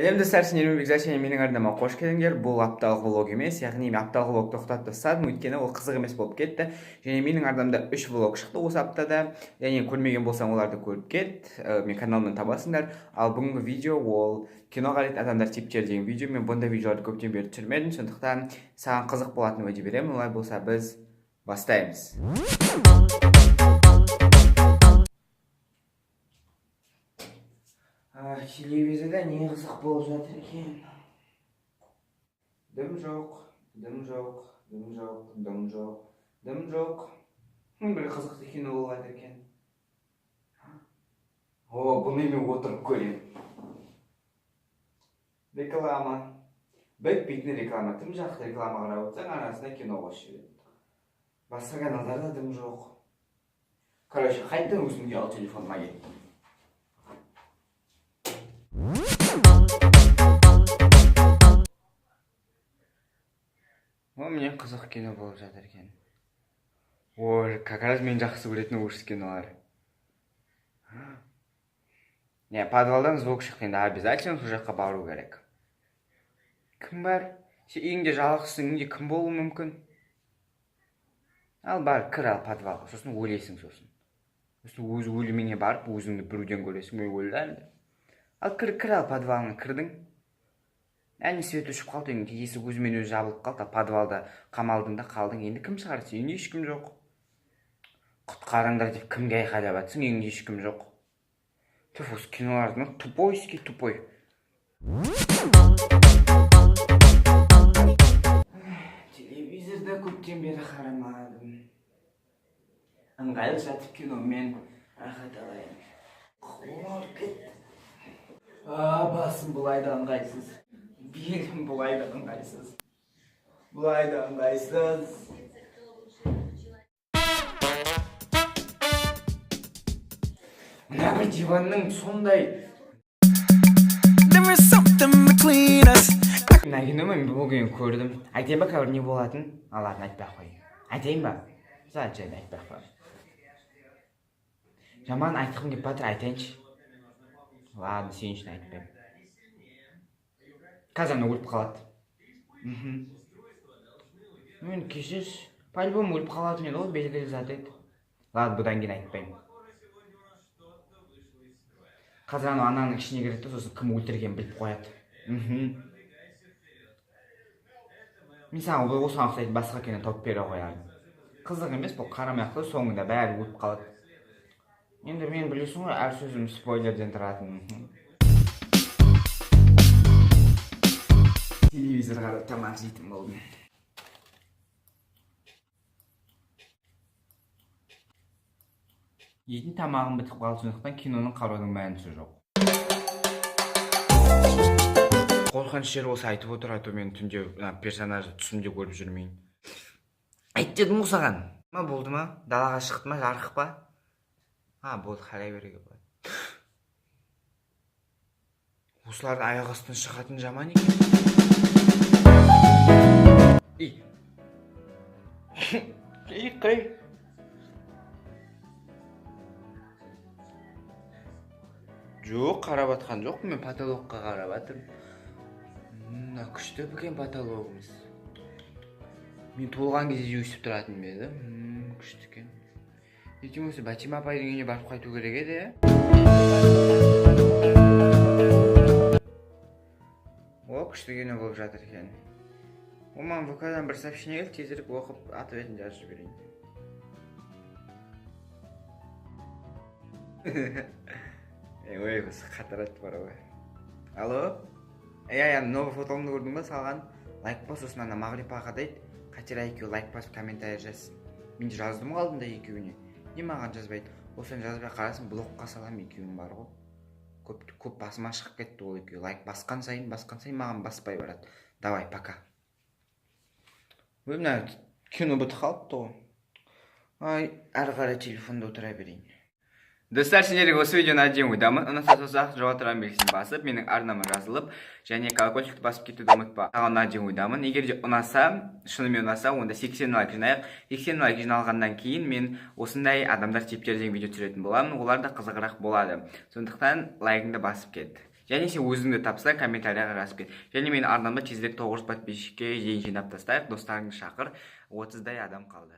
Сәлем, достар, сендермен Бекзат және менің арнама қош келдіңдер. Бұл апталық влог емес, яғни мен апталық влог тоқтатып тастадым, өйткені ол қызық емес болып кетті. Және менің арнамда 3 влог шықты осы аптада. Және көрмеген болсаң, оларды көріп кет, мен каналымнан табасыңдар. Ал бүгінгі видео ол кино қарайтын адамдар типтері деген видео. Мен бұндай видеоларды көптен бері түсірмедім, сондықтан саған қызық болатынын уәде беремін. Олай болса, біз бастаймыз. Телевизорда не қызық болып жатыр екен? Дым жоқ, дым жоқ, дым жоқ, дым жоқ, дым жоқ. Бір қызықты кино болып жатыр екен. О, бұны мен отырып көремін. Реклама. Бітпейтін реклама. Тым жақсы реклама қарап отырсаң, арасында кино қосып жібереді. Басқа каналдарда дым жоқ. Короче, қайтадан өзімнің ұялы телефоныма кеттім. О, міне, қызық кино болып жатыр екен. Ой, как раз мен жақсы көретін орыс кинолары. Не, подвалдан звук шықты, енді обязательно сол жаққа бару керек. Кім бар? Сен үйіңде жалғызсың, үйіңде кім болуы мүмкін? Ал бар, кір ал подвалға, сосын өлесің сосын. Сосын өз өліміңе барып, өзіңді біреуден көресің, ой, өлді әлі. Ал кір, кір ал подвалыңа кірдің. Әне, свет өшіп қалды, үйіңде есік өзімен өзі жабылып қалды, ал подвалда қамалдың да қалдың. Енді кім шығарады сені? Үйіңде ешкім жоқ. Құтқарыңдар деп кімге айқайлап жатсың, үйіңде ешкім жоқ. Түф, осы кинолардың тупойский тупой. Телевизорда көптен бері қарамадым. Ыңғайлы жатып киномен рахат алайын. Қолым ауырып кетті. А, басым бұлай да ыңғайсыз. Белім бұлай да ыңғайсыз. Бұлай да ыңғайсыз. Мына бір диванның сондай There is something between us. Мына кино мен бүгін көрдім. Айтайын ба қазір не болатынын? А, ладно, айтпай ақ қояйын. Айтайын ба? Жарайды, жарайды, айтпай ақ қояйын. Жаман айтқым келіп жатыр, айтайыншы. Ладно, сен үшін айтпаймын. Қазір ана өліп қалады. Мен кешірші, по-любому өліп қалатын еді ғой, белгілі зат еді. Ладно, бұдан кейін айтпаймын. Қазір анау ананың ішіне кіреді де, сосын кім өлтіргенін біліп қояды. Мен саған осыған ұқсайтын басқа кино тауып бере қоярмын. Қызық емес бұл, қарамай ақ қой, соңында бәрі өліп қалады. Енді мен білесің ғой, әр сөзім спойлерден тұратын. Телевизор қарап тамақ жейтін болдым. Жейтін тамағым бітіп қалды, сондықтан киноның қараудың мәнісі жоқ. Қорқыныш жері осы айтып отыр, а то мен түнде мына персонажды түсімде көріп жүрмейін. Айт дедім ғой саған. Ма, болды ма? Далаға шықты ма, жарық па? А, болды, қарай беруге болады. Осылардың аяқ астынан шығатын жаман екен. И. И, қай. Жоқ, қарап жатқан жоқпын, мен потолокқа қарап жатырмын. Мына күшті екен потологымыз. Мен туылған кезде өсіп тұратын ба еді? Күшті екен. Ертең осы Бәтима апайдың үйіне барып қайту керек еді, иә? О, күшті кино болып жатыр екен. О, маған ВК-дан бір сообщение келді, тезірек оқып, ответін жазып жіберейін. Ой, осы қатырады бар ғой. Алло? Иә, иә, новый фотомды көрдің ба салған? Лайк бас, сосын ана Мағрипаға дейді, Қатира екеуі лайк басып комментарий жазсын. Мен де жаздым ғой алдында екеуіне. Не маған жазбайды? Осыны жазбай қарасын, блокқа саламын екеуін бар ғой. Көп, көп басыма шығып кетті ол екеуі. Лайк басқан сайын, басқан сайын маған баспай барады. Давай, пока. Ой, мына кино бітіп қалыпты ғой. Ай, әрі қарай телефонда отыра берейін. Достар, сендерге осы видеоны әдемі ойдамын. Ұнаса, саусақ жоғары тұрған белгісін басып, менің арнама жазылып және колокольчикті басып кетуді ұмытпа. Саған әдемі ойдамын. Егер де ұнаса, шынымен ұнаса, онда 80 лайк жинайық. 80 лайк жиналғаннан кейін мен осындай адамдар типтері деген видео түсіретін боламын. Олар да қызығырақ болады. Сондықтан лайкыңды басып кет. Және сен өзіңді тапсаң, комментарияға жазып кет. Және менің арнамда тезірек 900 подписчикке дейін жинап тастайық. Достарыңды шақыр, 30-дай адам қалды.